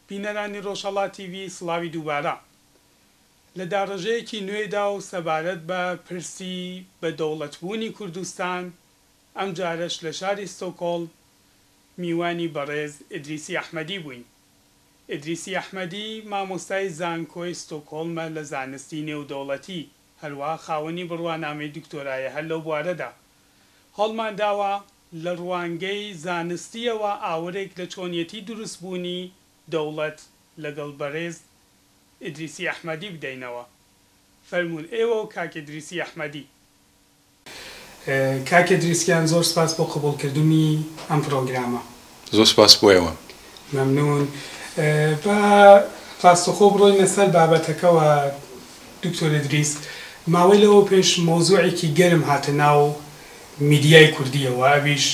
بینەرانی ڕۆژهەڵات تیڤی سڵاوی دووبارە. لە داڕێژەیەکی نوێدا و سەبارەت بە پرسی بە دەوڵەتبوونی کوردستان، ئەمجارەش لە شاری ستۆکۆڵم میوانی بەڕێز ئیدریسی ئەحمەدی بووین. ئیدریسی ئەحمەدی مامۆستای زانکۆی ستۆکهۆڵمە لە زانستی نێودەوڵەتی، هەروەها خاوەنی بڕوانامەی دکتۆرایە هەر لەو بوارەدا. هەوڵمان داوە لە ڕوانگەی زانستییەوە ئاورێک لە چۆنیەتی دروستبوونی دەوڵەت لەگەڵ بەرێز ئیدریسی ئەحمەدی بدەینەوە. فەرموون ئێوە و کاک ئیدریسی ئەحمەدی. کاک ئیدریس گیان زۆر سپاس بۆ قبوڵ کردنی ئەم پرۆگرامە. زۆر سپاس بۆ ئێوە. مەمنون. با ڕاستەخۆ بڕۆینە سەر بابەتەکەوە دکتۆر ئیدریس، ماوەی لەوە پێش مەوزوعێکی گەرم هاتە ناو میدیای کوردیەوە ئەویش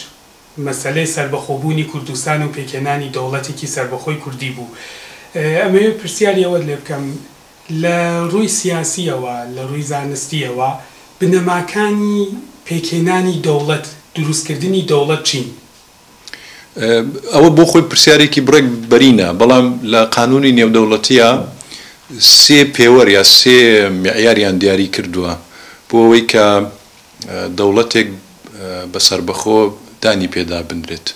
مەسەلەی سەربەخۆبوونی کوردستان و پێکهێنانی دەوڵەتێکی سەربەخۆی کوردی بوو. ئەمەوێ پرسیاری ئەوەت لێ بکەم لە ڕووی سیاسییەوە، لە ڕووی زانستییەوە بنەماکانی پێکهێنانی دەوڵەت، دروستکردنی دەوڵەت چین؟ ئەوە بۆ خۆی پرسیارێکی بڕێک بەرینە، بەڵام لە قانوونی نێودەوڵەتییا سێ پێوەر یا سێ میعیاریان دیاری کردووە بۆ ئەوەی کە دەوڵەتێک بە سەربەخۆ دانی پێدا بنرێت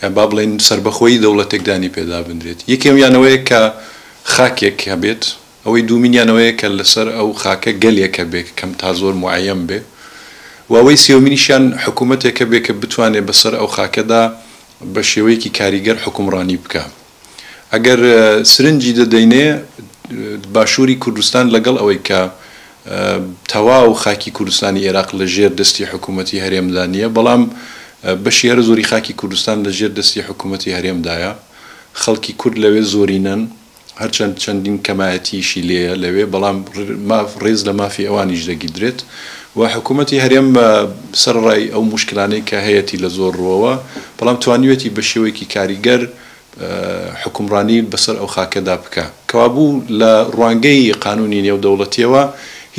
یان با بڵێین سەربەخۆیی دەوڵەتێک دانی پێدا بنرێت. یەکەمیان ئەوەیە کە خاکێک هەبێت، ئەوەی دوومینیان ئەوەیە کە لەسەر ئەو خاکە گەلێک هەبێ کە کەم تا زۆر موعەیەن بێ و ئەوەی سێومینیشیان حکوومەتێک هەبێ کە بتوانێ بەسەر ئەو خاکەدا بە شێوەیەکی کاریگەر حوکمڕانی بکا. ئەگەر سرنجی دەدەینێ باشووری کوردستان لەگەڵ ئەوەی کە تەواو خاکی کوردستانی ئێراق لە ژێر دەستی حکوومەتی هەرێمدا نییە، بەڵام بەشی هەرە زۆری خاکی کوردستان لە ژێر دەستی حکوومەتی هەرێمدایە. خەڵکی کورد لەوێ زۆرینەن، هەرچەند چەندین کەمایەتییشی لێیە لەوێ، بەڵام ماف ڕێز لە مافی ئەوانیش دەگیردرێت و حکوومەتی هەرێم سەرەڕای ئەو موشکلانەی کە هەیەتی لە زۆر ڕووەوە، بەڵام توانیویەتی بە شێوەیەکی کاریگەر حوکمڕانی بەسەر ئەو خاکەدا بکا. کەوابوو لە ڕوانگەی قانوونی نێودەوڵەتییەوە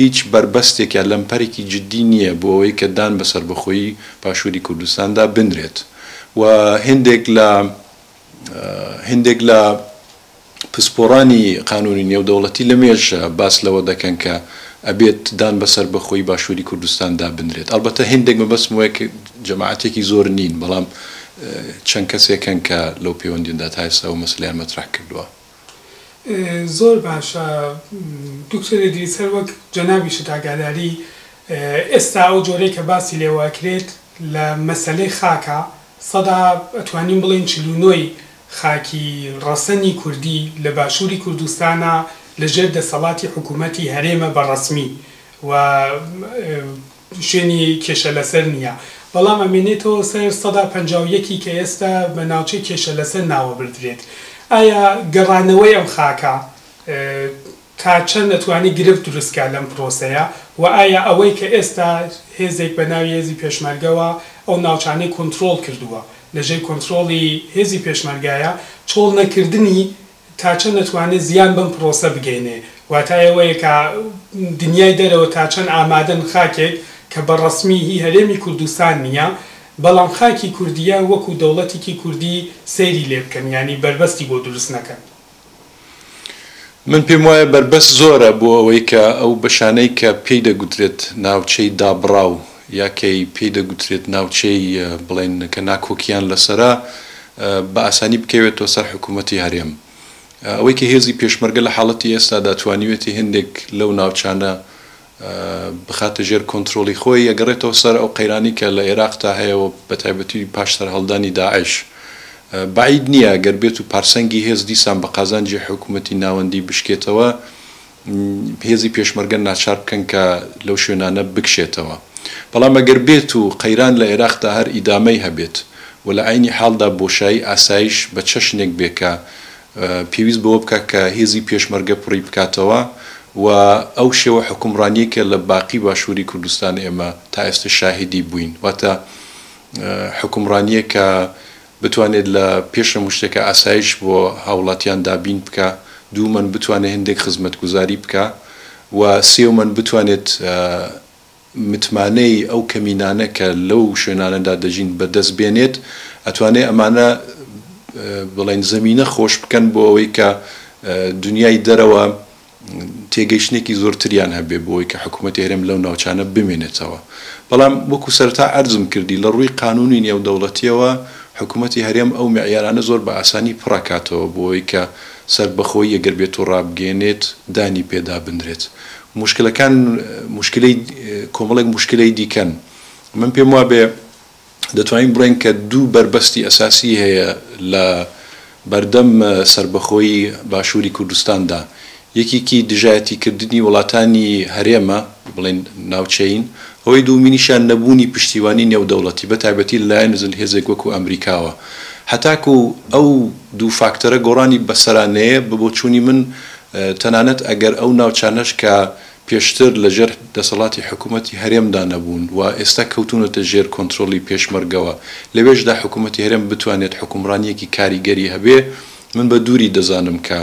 هیچ بەربەستێک یا لەمپەرێکی جددی نییە بۆ ئەوەی کە دان بە سەربەخۆیی باشووری کوردستاندا بنرێت و هێندێک لە هێندێک لە پسپۆڕانی قانوونی نێودەوڵەتی لە مێژە باس لەوە دەکەن کە ئەبێت دان بە سەربەخۆیی باشووری کوردستان دا بنرێت. ئەڵبەتە هێندێک مەبەستم وایە کە جەماعەتێکی زۆر نین، بەڵام چەند کەسێک هەن کە لەو پێوەندییەدا تا ئێستا ئەو مەسەلەیان مەترەح کردووە. زۆر باشە دکتۆر ئیدریس هەر وەک جەنابیشت ئاگاداری ئێستا ئەو جۆرەی کە باسی لێوە ئەکرێت لە مەسەلەی خاکا سەدا ئەتوانین بڵێین 49 ی خاکی ڕەسەنی کوردی لە باشووری کوردستانا لە ژێر دەسەڵاتی حکوومەتی هەرێمە بە ڕەسمی و شوێنی کێشە لەسەر نییە بەڵام ئەمێنێتەوە سەر 51% ی کە ئێستا بە ناوچەی کێشە لەسەر ناوەبردرێت ئایا گەڕانەوەی ئەم خاکە تا چەند ئەتوانی گرفت دروست کا لەم پرۆسەیە و ئایا ئەوەی کە ئێستا هێزێک بە ناوی هێزی پێشمەرگەوە ئەو ناوچانەی کۆنترۆڵ کردووە لە ژێر کۆنترۆڵی هێزی پێشمەرگایە چۆڵ نەکردنی تا چەند ئەتوانێ زیان بەم پرۆسە بگەینێ واتای ئەوەیە کە دنیای دەرەوە تا چەند ئامادەن خاکێک کە بە ڕەسمی هی هەرێمی کوردستان نییە بەڵام خاکی کوردییە وەکوو دەوڵەتێکی کوردی سەیری لێ بکەن یانی بەربەستی بۆ دروست نەکەن. من پێم وایە بەربەست زۆرە بۆ ئەوەی کە ئەو بەشانەی کە پێی دەگوترێت ناوچەی دابڕاو یا کەی پێی دەگوترێت ناوچەی بڵێن کە ناکۆکیان لەسەرە بە ئاسانی بکەوێتەوە سەر حکوومەتی هەرێم. ئەوەی کە هێزی پێشمەرگە لە حاڵەتی ئێستادا توانیوێتی هێندێک لەو ناوچانە بخاتە ژێر کۆنترۆڵی خۆی، ئەگەڕێتەوە سەر ئەو قەیرانەی کە لە ئێراقدا هەیە و بەتایبەتی پاش سەرهەڵدانی داعش. بەعید نییە گەر بێت و پارسەنگی هێز دیسان بە قازانجی حکوومەتی ناوەندی بشکێتەوە، هێزی پێشمەرگە ناچار بکەن کە لەو شوێنانە بکشێتەوە. بەڵام ئەگەر بێت و قەیران لە ئێراقدا هەر ئیدامەی هەبێت و لە عەینی حاڵدا بۆشایی ئاسایش بە چەشنێک بێ کە پێویست بەوە بکات کە هێزی پێشمەرگە پڕی بکاتەوە و ئەو شێوە حوکمڕانیەی کە لە باقی باشووری کوردستان ئێمە تا ئێستا شاهیدی بووین واتە حوکمڕانیەک کە بتوانێت لە پێش هەموو شتێکا ئاسایش بۆ هاوڵاتیان دابین بکا، دوومەن بتوانێت هەندێک خزمەتگوزاری بکا و سێومەن بتوانێت متمانەی ئەو کەمینانە کە لەو شوێنانەدا دەژین بەدەست بێنێت، ئەتوانێ ئەمانە بڵێن زەمینە خۆش بکەن بۆ ئەوەی کە دنیای دەرەوە تێگەیشتنێکی زۆرتریان هەبێ بۆ ئەوەی کە حکوومەتی هەرێم لەو ناوچانە بمێنێتەوە. بەڵام وەکو سەرەتا عەرزم کردی لە ڕووی قانوونی نێودەوڵەتییەوە حکوومەتی هەرێم ئەو معیارانە زۆر بە ئاسانی پڕ ئەکاتەوە بۆ ئەوەی کە سەربەخۆیی ئەگەر بێتو ڕابگەیەنێت دانی پێدا بنرێت. موشکلەکان موشکلەی کۆمەڵێک موشکلەی دیکەن. من پێم وابێ دەتوانین بڵێین کە دوو بەربەستی ئەساسی هەیە لە بەردەم سەربەخۆیی باشووری کوردستاندا، یەکێکی دژایەتی کردنی وڵاتانی هەرێمە، بڵێین ناوچەیین، هۆی دوومینیشیان نەبوونی پشتیوانی نێودەوڵەتی بە تایبەتی لە لایەن زلهێزێک وەکو ئەمریکاوە. هەتاکو ئەو دوو فاکتەرە گۆڕانی بەسەرا نەیە، بە بۆچوونی من تەنانەت ئەگەر ئەو ناوچانەش کە پێشتر لە ژێر دەسەڵاتی حکوومەتی هەرێمدا نەبوون و ئێستا کەوتوونەتە ژێر کۆنترۆڵی پێشمەرگەوە، لەوێشدا حکوومەتی هەرێم بتوانێت حوکمڕانییەکی کاریگەری هەبێ، من بە دووری دەزانم کە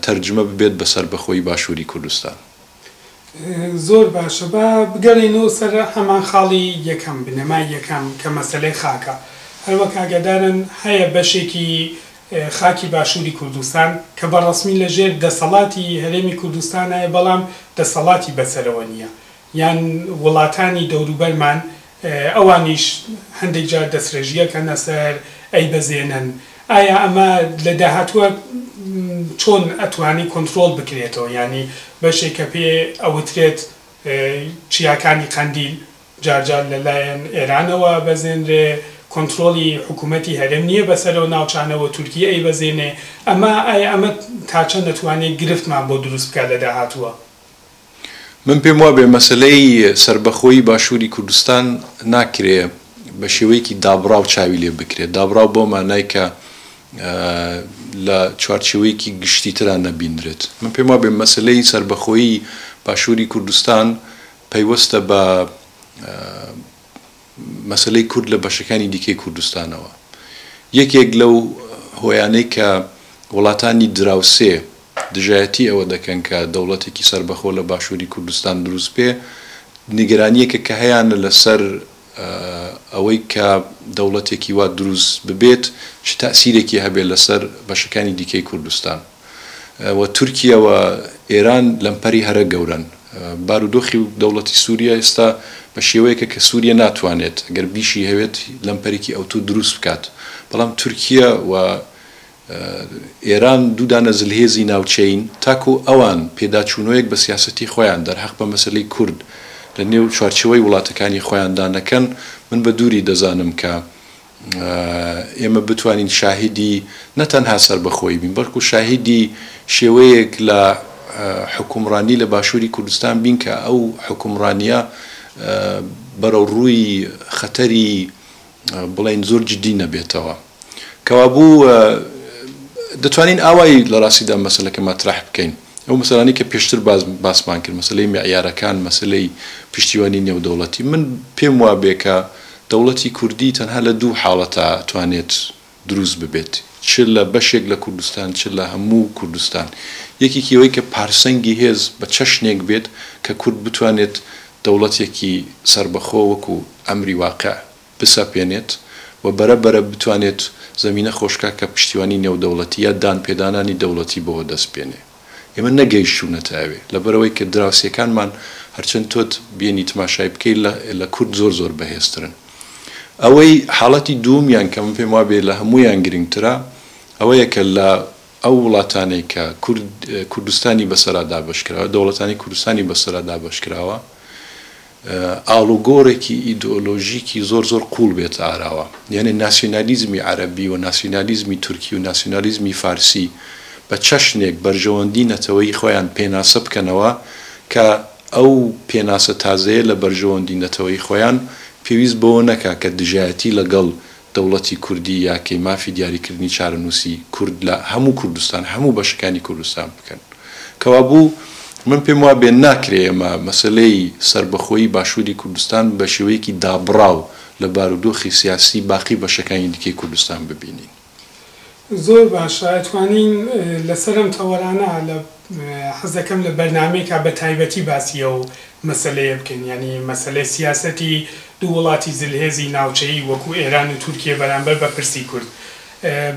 تەرجمە ببێت بە سەربەخۆیی باشووری کوردستان. زۆر باشە با بگەڕێینەوە سەر هەمان خاڵی یەکەم، بنەمای یەکەم کە مەسەلەی خاکە. هەروەک ئاگادارن هەیە بەشێکی خاکی باشووری کوردستان کە بە ڕەسمی لە ژێر دەسەڵاتی هەرێمی کوردستانایە بەڵام دەسەڵاتی بەسەرەوە نییە یان وڵاتانی دەوروبەرمان ئەوانیش هەندێک جار دەستڕێژییەکەنە سەر ئەیبەزێنن ئایا ئەمە لە داهاتووە چۆن ئەتوانی کۆنترۆڵ بکرێتەوە یانی بەشێک کە پێ ئەوترێت چیاکانی قەندیل جار جار لە لایەن ئێرانەوە ئەبەزێنرێ، کۆنترۆڵی حکوومەتی هەرێم نییە بەسەر ئەو ناوچانەوە، تورکیە ئەیبەزێنێ، ئەمە ئایا ئەمە تا چەند ئەتوانێ گرفتمان بۆ دروست بکات لە داهاتووە؟ من پێم وابێ مەسەلەی سەربەخۆیی باشووری کوردستان ناکرێ بە شێوەیەکی دابڕاو چاوی لێ بکرێ، دابڕاو بەو مانای کە لە چوارچێوەیەکی گشتیترا نەبیندرێت. من پێم وابێ مەسەلەی سەربەخۆیی باشووری کوردستان پەیوەستە بە مەسەلەی کورد لە بەشەکانی دیکەی کوردستانەوە. یەکێک لەو هۆیانەی کە وڵاتانی دراوسێ دژایەتی ئەوە دەکەن کە دەوڵەتێکی سەربەخۆ لە باشووری کوردستان دروست بێ، نیگەرانییەکە کە هەیانە لەسەر ئەوەی کە دەوڵەتێکی وا دروست ببێت چ تەئسیرێکی هەبێ لەسەر بەشەکانی دیکەی کوردستان. و تورکیە و ئێران لەمپەری هەرە گەورەن. بارودۆخی دەوڵەتی سوریە ئێستا بە شێوەیەکە کە سوریە ناتوانێت گەر بیشی هەوێت لەمپەرێکی ئەوتۆ دروست بکات. بەڵام تورکیە و ئێران دوو دانە زلهێزی ناوچەیین تاکوو ئەوان پێداچوونەوەیەک بە سیاسەتی خۆیان دەرهەق بە مەسەلەی کورد لە نێو چوارچێوەی وڵاتەکانی خۆیاندا نەکەن من بە دووری دەزانم کە ئێمە بتوانین شاهیدی نە تەنها سەربەخۆیی بین، بەڵکو شاهیدی شێوەیەک لە حوکمڕانی لە باشووری کوردستان بین کە ئەو حوکمڕانییە بەرەو ڕووی خەتەری بڵێین زۆر جدی نەبێتەوە. کەوابوو دەتوانین ئاوای لە ڕاستیدا مەسەلەکە مەترەح بکەین. ئەو مەسەلانەی کە پێشتر باسمان کرد، مەسەلەی میعیارەکان، مەسەلەی پشتیوانی نێودەوڵەتی، من پێم وابێ کە دەوڵەتی کوردی تەنها لە دوو حاڵەتا ئەتوانێت دروست ببێت، چ لە بەشێک لە کوردستان چ لە هەموو کوردستان. یەکێکی ئەوەی کە پارسەنگی هێز بە چەشنێک بێت کە کورد بتوانێت دەوڵەتێکی سەربەخۆ وەکو ئەمری واقع بسەپێنێت و بەرە بەرە بتوانێت زەمینە خۆشکا کە پشتیوانی نێودەوڵەتی یا دانپێدانانی دەوڵەتی بۆ وەدەست بێنێ. ئێمە نەگەیشتوونەتە ئەوێ. لەبەرئەوەی کە دراوسێکانمان هەرچەند تۆت بێنی تماشای بکەی لە لە کورد زۆر زۆر بەهێزترن. ئەوەی حاڵەتی دوومیان کە من پێم وابێ لە هەموویان گرنگترە ئەوەیە کە لە ئەو وڵاتانەی کە کورد کوردستانی بەسەرا دابەشکراوە، دەوڵەتانی کوردستانی بەسەرا دابەشکراوە، ئاڵوگۆڕێکی ئیدئۆلۆژیکی زۆر زۆر قووڵ بێتە ئاراوە. یانێ ناسیونالیزمی عەرەبی و ناسیونالیزمی تورکی و ناسیونالیزمی فارسی بە چەشنێک بەرژەوەندی نەتەوەیی خۆیان پێناسە بکەنەوە کە ئەو پێناسە تازەیە لە بەرژەوەندی نەتەوەیی خۆیان پێویست بەوە نەکا کە دژایەتی لەگەڵ دەوڵەتی کوردی یا کەی مافی دیاریکردنی چارەنووسی کورد لە هەموو کوردستان، هەموو بەشەکانی کوردستان بکەن. کەوابوو من پێم وابێ ناکرێ ئێمە مەسەلەی سەربەخۆیی باشووری کوردستان بە شێوەیەکی دابڕاو لە بارودۆخی سیاسی باقی بەشەکانی دیکەی کوردستان ببینین. زۆر باشە ئەتوانین لەسەر ئەم تەوەرانە لە حەز دەکەم لە بەرنامەیەکا بە تایبەتی باسی ئەو مەسەلەیە بکەین یانی مەسەلەی سیاسەتی دوو وڵاتی زلهێزی ناوچەیی وەکوو ئێران و تورکیە بەرامبەر بە پرسی کورد.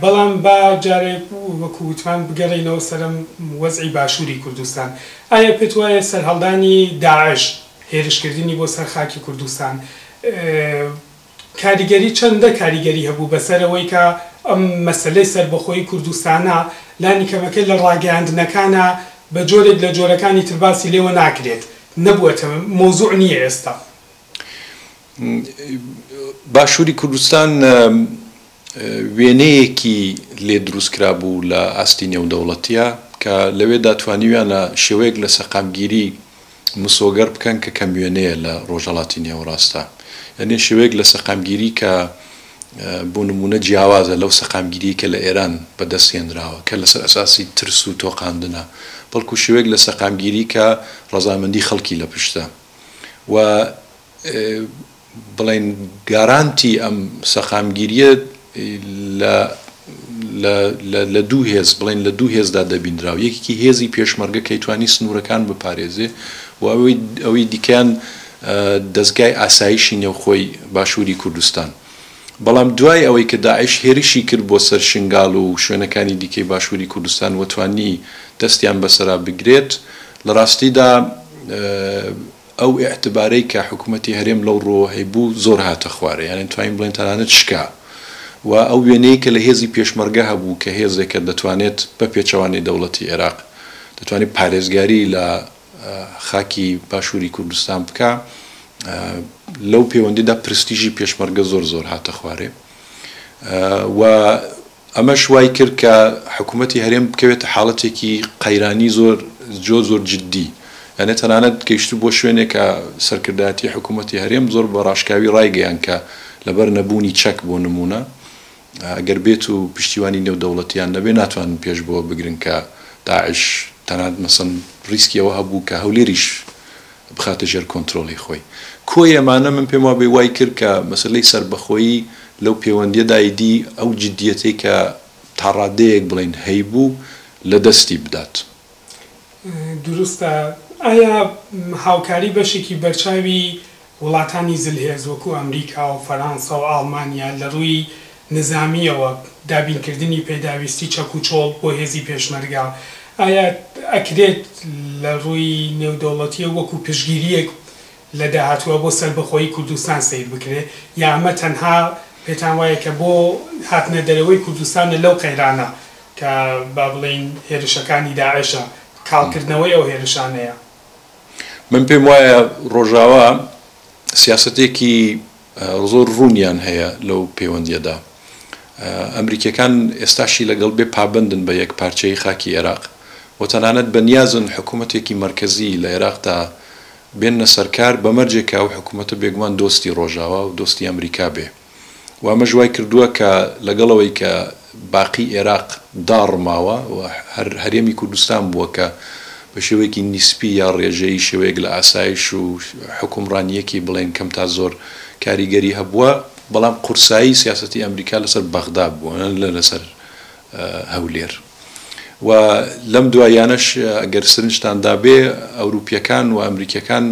بەڵام با جارێک وەکو وتمان بگەڕێینەوە سەر ئەم وەزعی باشووری کوردستان. ئایا پێت وایە سەرهەڵدانی داعش، هێرشکردنی بۆ سەر خاکی کوردستان کاریگەری چەندە کاریگەری هەبوو بەسەر ئەوەی کە ئەم مەسەلەی سەربەخۆیی کوردستانە لانی کەمەکەی لە ڕاگەیاندنەکانا بە جۆرێک لە جۆرەکانی تر باسی لێوە ناکرێت، نەبووەتە مەوزوع نییە ئێستا؟ باشووری کوردستان وێنەیەکی لێ دروست کرابوو لە ئاستی نێودەوڵەتییە کە لەوێدا توانیویانە شێوەیەک لە سەقامگیری مسۆگەر بکەن کە کەموێنەیە لە ڕۆژهەڵاتی نێوەڕاستدا. یانی شێوەیەک لە سەقامگیری کە بۆ نموونە جیاوازە لەو سەقامگیریەی کە لە ئێران بەدەست هێنراوە کە لەسەر ئەساسی ترس و تۆقاندنە، بەڵکو شێوەیەک لە سەقامگیری کە ڕەزامەندی خەڵکی لە پشتە و بڵێین گارانتی ئەم سەقامگیرییە لە لە لە لە دوو هێز بڵێین لە دوو هێزدا دەبینرا و یەکێکی هێزی پێشمەرگە کە ئەیتوانی سنوورەکان بپارێزێ و ئەوەی ئەوی دیکەیان دەزگای ئاسایشی نێوخۆی باشووری کوردستان. بەڵام دوای ئەوەی کە داعش هێرشی کرد بۆ سەر شنگال و شوێنەکانی دیکەی باشووری کوردستان و توانی دەستیان بەسەرا بگرێت لە ڕاستیدا ئەو ئیعتبارەی کە حکومەتی هەرێم لەو ڕووەوە هەیبوو زۆر هاتە خوارێ یانی توانین بڵێین تەنانەت شکا و ئەو وێنەی کە لە هێزی پێشمەرگە هەبوو کە هێزێکە دەتوانێت بە پێچەوانەی دەوڵەتی عێراق دەتوانێت پارێزگاری لە خاکی باشووری کوردستان بکا لەو پێوەندیدا پرستیژی پێشمەرگە زۆر زۆر هاتە خوارێ و ئەمەش وای کرد کە حکوومەتی هەرێم بکەوێتە حاڵەتێکی قەیرانی زۆر زۆر زۆر جدی. یانێ تەنانەت گەیشتبوو بۆ شوێنێک کە سەرکردایەتی حکوومەتی هەرێم زۆر بە ڕاشکاوی ڕایگەیاند کە لەبەر نەبوونی چەک بۆ نموونە ئەگەر بێت و پشتیوانی نێودەوڵەتیان نەبێ ناتوانن پێش بەوە بگرن کە داعش تەنانەت مەسەن ڕیسکی ئەوە هەبوو کە هەولێریش بخاتە ژێر کۆنترۆڵی خۆی. کۆی ئەمانە من پێم وابێ وای کرد کە مەسەلەی سەربەخۆیی لەو پێوەندییەدا ئیدی ئەو جدییەتەی کە تا ڕادەیەک بڵێین هەیبوو لە دەستی بدات. دروستە. ئایا هاوکاری بەشێکی بەرچاوی وڵاتانی زلهێز وەکو ئەمریکا و فەرانسە و ئاڵمانیا لە ڕووی نزامییەوە دابینکردنی پێداویستی چەک و چۆڵ بۆ هێزی پێشمەرگە، ئایا ئەکرێت لە ڕووی نێودەوڵەتییەوە وەکو پشتگیرییەک لە داهاتووە بۆ سەربەخۆیی کوردستان سەیر بکرێ یا ئەمە تەنها پێتان وایە کە بۆ هاتنە دەرەوەی کوردستانە لەو قەیرانە کە با بڵێین هێرشەکانی داعشە، کاڵکردنەوەی ئەو هێرشانەیە؟ من پێم وایە ڕۆژاوا سیاسەتێکی زۆر ڕوونیان هەیە لەو پەیوەندییەدا. ئەمریکییەکان ئێستاشی لەگەڵ بێ پابەندن بە یەکپارچەیی خاکی ئێراق و تەنانەت بەنیازن حکوومەتێکی مەرکەزی لە ئێراقدا بێننە سەرکار بە مەرجێک کە ئەو حکوومەتە بێگومان دۆستی ڕۆژاوا و دۆستی ئەمریکا بێ. و ئەمەش وای کردووە کە لەگەڵ ئەوەی کە باقی ئێراق داڕماوە و هەر هەرێمی کوردستان بووە کە بە شێوەیەکی نیسپی یا ڕێژەیی شێوەیەک لە ئاسایش و حوکمڕانییەکی بڵێین کەم تا زۆر کاریگەری هەبووە، بەڵام قورسایی سیاسەتی ئەمریکا لەسەر بەغدا بووە نە لەسەر هەولێر. و لەم دواییانەش ئەگەر سرنجتان دابێ ئەوروپییەکان و ئەمریکییەکان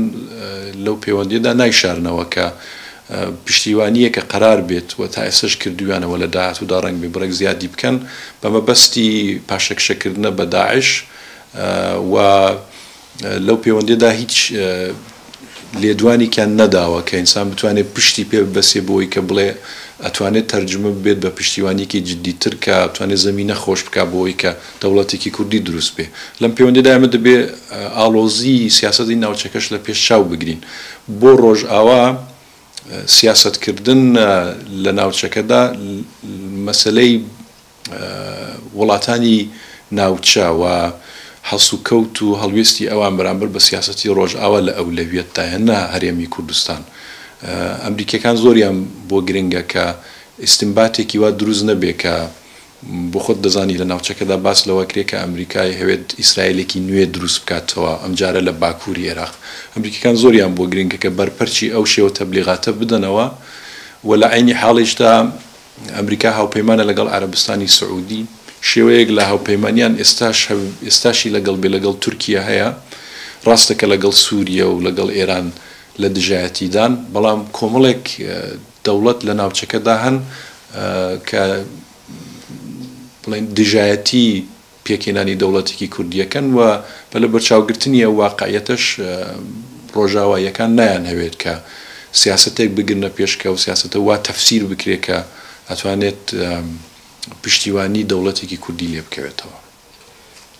لەو پێوەندییەدا نایشارنەوە کە پشتیوانییەکە قەرار بێت و تا ئێستەش کردوویانە و لە داهاتوودا ڕەنگ بێ بڕێک زیادی بکەن بە مەبەستی پاشەکشەکردنە بە داعش و لەو پێوەندیەدا هیچ لێدوانێکیان نەداوە کە ئینسان بتوانێت پشتی پێ ببەسێ بۆی کە بڵێ ئەتوانێت تەرجومە ببێت بە پشتیوانیەکی جدیتر کە بتوانێت زەمینە خۆش بکا بۆی کە دەوڵەتێکی کوردی دروست بێ. لەم پێوەندیەدا ئێمە دەبێ ئاڵۆزی سیاسەتی ناوچەکەش لە پێش چاو بگرین. بۆ ڕۆژئاوا سیاسەتکردن لە ناوچەکەدا مەسەلەی وڵاتانی ناوچە و هەڵسوکەوت و هەڵوێستی ئەوان بەرامبەر بە سیاسەتی ڕۆژئاوا لە ئەولەویەتدایە نە هەرێمی کوردستان. ئەمریکییەکان زۆریان بۆ گرنگە کە ئیستنباتێکی وا دروست نەبێ کە بۆ خۆت دەزانی لە ناوچەکەدا باس لەوە کرێ کە ئەمریکا ئەیهەوێت ئیسرائیلێکی نوێ دروست بکاتەوە ئەمجارە لە باکووری ئێراق. ئەمریکییەکان زۆریان بۆ گرنگە کە بەرپەرچی ئەو شێوە تەبلیغاتە بدەنەوە و لە عەینی حاڵیشدا ئەمریکا هاوپەیمانە لەگەڵ عەرەبستانی سعودی، شێوەیەک لە هاوپەیمانیان ئێستاش ئێستاشی لەگەڵ بێ لەگەڵ تورکیە هەیە، ڕاستە کە لەگەڵ سوریە و لەگەڵ ئێران لە دژایەتیدان، بەڵام کۆمەڵێک دەوڵەت لە ناوچەکەدا هەن کە. بڵێین دژایەتی پێکهێنانی دەوڵەتێکی کوردییەکەن و بە لەبەرچاوگرتنی ئەو واقعیەتەش ڕۆژاواییەکان نایانهەوێت کە سیاسەتێک بگرنە پێش کە ئەو سیاسەتە وا تەفسیر بکرێت کە ئەتوانێت پشتیوانی دەوڵەتێکی کوردی لێ بکەوێتەوە.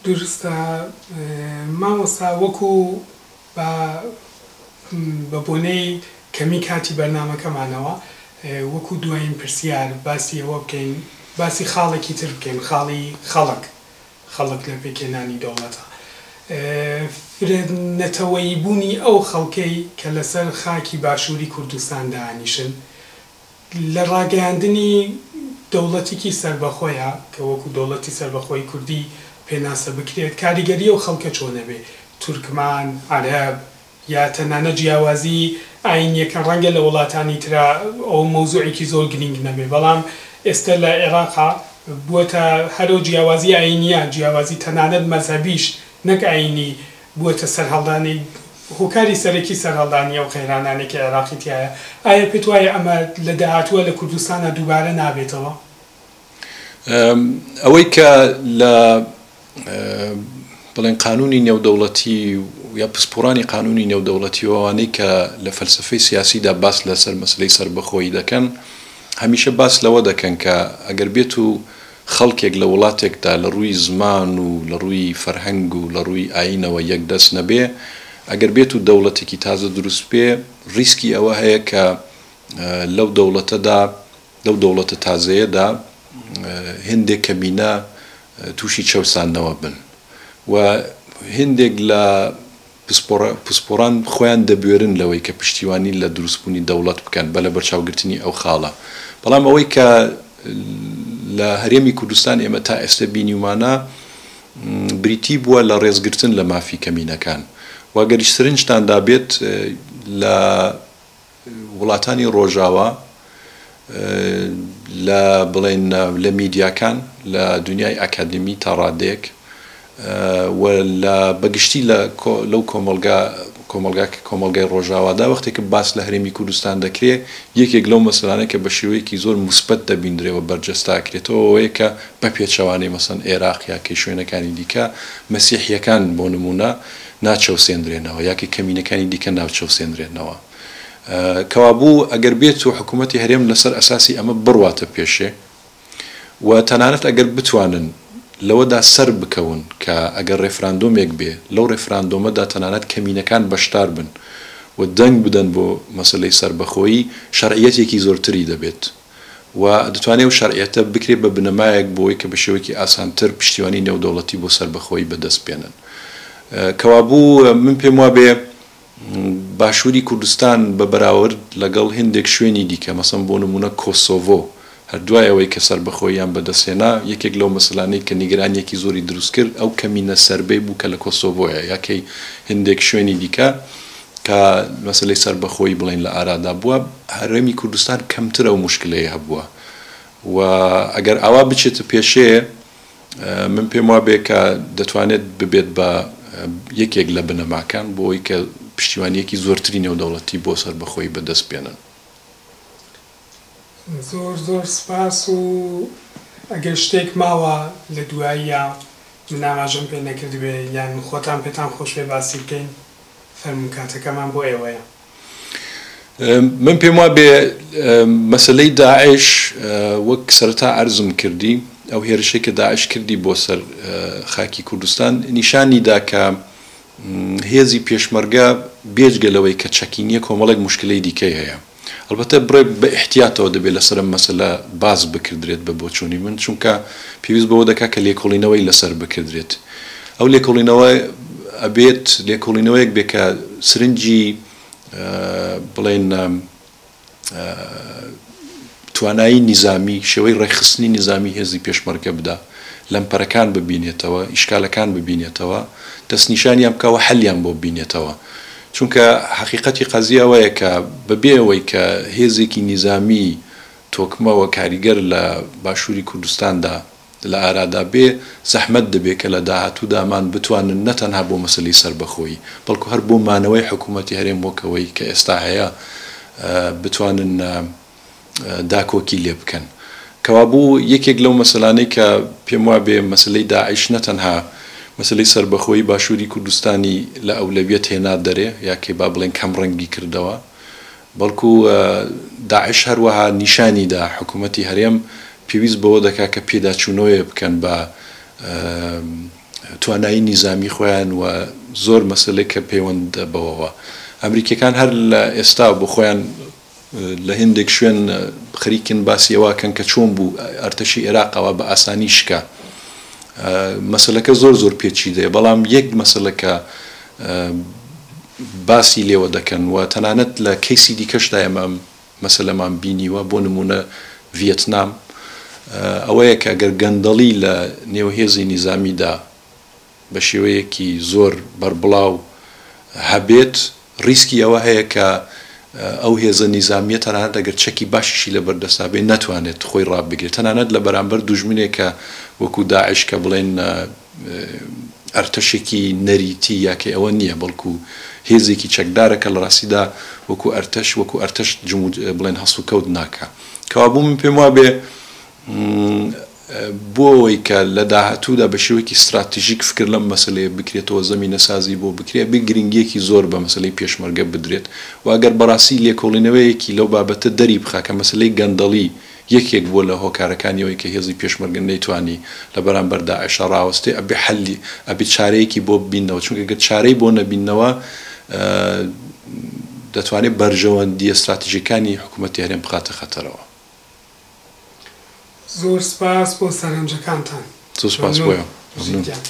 دروستە مامۆستا وەکو با بە بۆنەی کەمی کاتی بەرنامەکەمانەوە وەکو دوایین پرسیار باسی ئەوە بکەین باسی خاڵێکی تر بکەین خاڵی خەڵک خەڵک لە پێکهێنانی دەوڵەتە فرە نەتەوەیی بوونی ئەو خەڵکەی کە لەسەر خاکی باشووری کوردستان دائەنیشن لە ڕاگەیاندنی دەوڵەتیکی سەربەخۆیا کە وەکو دەوڵەتی سەربەخۆی کوردی پێناسە بکرێت کاریگەری ئەو خەڵکە چۆنەبێ؟ تورکمان، عەرەب یا تەنانەت جیاوازی ئاینیەکان ڕەنگە لە وڵاتانی ترا ئەوە مەوزوعێکی زۆر گرینگ نەبێ بەڵام ئێستە لە عێراقا بووەتە هەر ئەو جیاوازی ئاینیە جیاوازی تەنانەت مەزهەبیش نەک ئاینی بووەتە سەرهەڵدانی هۆکاری سەرەکی سەرهەڵدانی ئەو قەیرانانەی کە عێراقی تیایە، ئایا پێت وایە ئەمە لە داهاتووە لە کوردستانا دووبارە نابێتەوە؟ ئەوەی کە لە بڵێن قانوونی نێودەوڵەتی یا پسپۆڕانی قانوونی نێودەوڵەتی و ئەوانەی کە لە فەلسەفەی سیاسیدا باس لەسەر مەسەلەی سەربەخۆیی دەکەن هەمیشە باس لەوە دەکەن کە ئەگەر بێت و خەڵکێک لە وڵاتێکدا لە ڕووی زمان و لە ڕووی فەرهەنگ و لە ڕووی ئایینەوە یەکدەست نەبێ، ئەگەر بێت و دەوڵەتێکی تازە دروست بێ، ڕیسکی ئەوە هەیە کە لەو دەوڵەتەدا، لەو دەوڵەتە تازەیەدا هێندێک کەمینە تووشی چەوساندنەوە بن و هێندێک لە پسپۆڕان خۆیان دەبوێرن لەوەی کە پشتیوانی لە دروستبوونی دەوڵەت بکەن بە لەبەرچاوگرتنی ئەو خاڵە. بەڵام ئەوەی کە لە هەرێمی کوردستان ئێمە تا ئێستە بینیومانە بریتی بووە لە ڕێزگرتن لە مافی کەمینەکان و گەریش سرنجتان دابێت لە وڵاتانی ڕۆژاوا لە بڵێن لە میدیاکان لە دنیای ئەکادمی تا ڕادەیەک و لە بەگشتی لە لەو کۆمەڵگا کۆمەڵگا کۆمەڵگای ڕۆژاوادا وەختێک کە باس لە هەرێمی کوردستان دەکرێ یەکێک لەو مەسەلانە کە بە شێوەیەکی زۆر موسبەت دەبیندرێ و بەرجەستە ئەکرێتەوە ئەوەیە کە بە پێچەوانەی مەسەن ئێراق یا کەی شوێنەکانی دیکە مەسیحییەکان بۆ نموونە ناچەوسێندرێنەوە یا کە کەمینەکانی دیکە ناوچەوسێندرێنەوە. کەوابوو ئەگەر بێت و حکوومەتی هەرێم لەسەر ئەساسی ئەمە بڕواتە پێشێ و تەنانەت ئەگەر بتوانن لەوەدا سەر بکەون کە ئەگەر ڕێفراندۆمێک بێ لەو ڕێفراندۆمەدا تەنانەت کەمینەکان بەشدار بن و دەنگ بدەن بۆ مەسەلەی سەربەخۆیی شەرعیەتێکی زۆرتری دەبێت و دەتوانێ ئەو شەرعیەتە بکرێ بە بنەمایەک بۆ ئەوەی کە بە شێوەیەکی ئاسانتر پشتیوانی نێودەوڵەتی بۆ سەربەخۆیی بەدەست بێنن. کەوابوو من پێم وابێ باشووری کوردستان بە بەراورد لەگەڵ هێندێک شوێنی دیکە، مەسەن بۆ نموونە کۆسۆڤۆ، هەر دوای ئەوەی کە سەربەخۆییان بەدەست هێنا، یەکێک لەو مەسەلانەی کە نیگەرانییەکی زۆری دروست کرد ئەو کەمینە سربەی بوو کە لە کۆسۆڤۆیە یا کەی هێندێک شوێنی دیکە کە مەسەلەی سەربەخۆیی بڵێین لە ئارادا بووە، هەرێمی کوردستان کەمتر ئەو موشکلەی هەبووە و ئەگەر ئاوا بچێتە پێشێ من پێم وابێ کە دەتوانێت ببێت بە یەکێک لە بنەماکان بۆ ئەوەی کە پشتیوانییەکی زۆرتری نێودەوڵەتی بۆ سەربەخۆیی بەدەست بێنن. زۆر زۆر سپاس و ئەگەر شتێک ماوە لە دواییە من ئاماژەم پێ نەکردبێ یان خۆتان پێتان خۆش بێ باسی بکەین فەرموون کاتەکەمان بۆ ئێوەیە. من پێم وابێ مەسەلەی داعش وەک سەرەتا عەرزم کردی ئەو هێرشەی کە داعش کردی بۆ سەر خاکی کوردستان نیشانی دا کە هێزی پێشمەرگە بێجگە لەوەی کە چەکی نییە کۆمەڵێک موشکلەی دیکەی هەیە. ئەڵبەتە بڕێ بە ئیحتیاتەوە دەبێت لەسەر ئەم مەسەلە باس بکردرێت بە بۆچوونی من، چونکە پێویست بەوە دەکات کە لێکۆڵینەوەی لەسەر بکردرێت. ئەو لێکۆڵینەوە ئەبێت لێکۆڵینەوەیەک بێت کە سرنجی بڵێن توانایی نیزامی، شێوەی ڕێکخستنی نیزامی هێزی پێشمەرگە بدا، لەمپەرەکان ببینێتەوە، ئیشکالەکان ببینێتەوە، دەستنیشانیان بکا و حەلیان بۆ ببینێتەوە. چونکە حەقیقەتی قەزیە ئەوەیە کە بە بێ ئەوەی کە هێزێکی نیزامی تۆکمە و کاریگەر لە باشووری کوردستاندا لە ئارادا بێ، زەحمەت دەبێ کە لە داهاتوودا مان بتوانن نە تەنها بۆ مەسەلەی سەربەخۆیی، بەڵکو هەر بۆ مانەوەی حکوومەتی هەرێم وەک ئەوەی کە ئێستا هەیە بتوانن داکۆکی لێ بکەن. کەوابوو یەکێک لەو مەسەلانەی کە پێم وابێ مەسەلەی داعش نە تەنها مەسەلەی سەربەخۆیی باشووری کوردستانی لە ئەولەویەت هێنا دەرێ یا کەی با بڵێن کەم ڕەنگی کردەوە بەڵکو داعش هەروەها نیشانی دا حکوومەتی هەرێم پێویست بەوە دەکا کە پێداچوونەوەیە بکەن بە توانایی نیزامی خۆیان و زۆر مەسەلەی کە پەیوەندە بەوەوە. ئەمریکیەکان هەر لە ئێستا بۆ خۆیان لە هێندێک شوێن خەریکن باسی ئەوە ئەکەن کە چۆن بوو ئەرتەشی ئێراق ئەوا بە ئاسانی شکا. مەسەلەکە زۆر زۆر پێچیدەیە بەڵام یەک مەسەلە کە باسی لێوە دەکەن و تەنانەت لە کەیسی دیکەشدا ئێمە ئەم مەسەلەمان بینیوە بۆ نموونە ڤیەتنام ئەوەیە کە گەر گەندەڵی لە نێو هێزی نیزامیدا بە شێوەیەکی زۆر بەربڵاو هەبێت، ڕیسکی ئەوە هەیە کە ئەو هێزە نیزامییە تەنانەت ئەگەر چەکی باشیشی لەبەر دەستا بێت نەتوانێت خۆی ڕابگرێت، تەنانەت لە بەرامبەر دوژمنێک کە وەکوو داعش کە بڵێن ئەرتەشێکی نەریتی یا کە ئەوە نییە بەڵکوو هێزێکی چەکدارە کە لە ڕاستیدا وەکوو ئەرتەش وەکوو ئەرتەش جم و بڵێن هەڵسوکەوت ناکا. کەوابوو من پێم وابێ بۆ ئەوەی کە لە داهاتوودا بە شێوەیەکی ستراتیژیک فکر لەم مەسەلەیە بکرێتەوە، زەمینەسازی بۆ بکرێت، ئەبێ گرنگییەکی زۆر بە مەسەلەی پێشمەرگە بدرێت و ئەگەر بەڕاستی لێکۆڵینەوەیەکی لەو بابەتە دەری بخا کە مەسەلەی گەندەڵی یەکێک بووە لە هۆکارەکانی ئەوەی کە هێزی پێشمەرگە نەیتوانی لە بەرامبەر داعشا ڕاوەستێ، ئەبێ حەلی ئەبێ چارەیەکی بۆ ببیننەوە، چونکە گەر چارەی بۆ نەبیننەوە دەتوانێت بەرژەوەندییە ستراتیژییەکانی حکوومەتی هەرێم بخاتە خەتەرەوە. زۆر سپاس بۆ سەرنجەکانتان. زۆر سپاس بۆ مەمنون. مەمنون. بژیت گیان.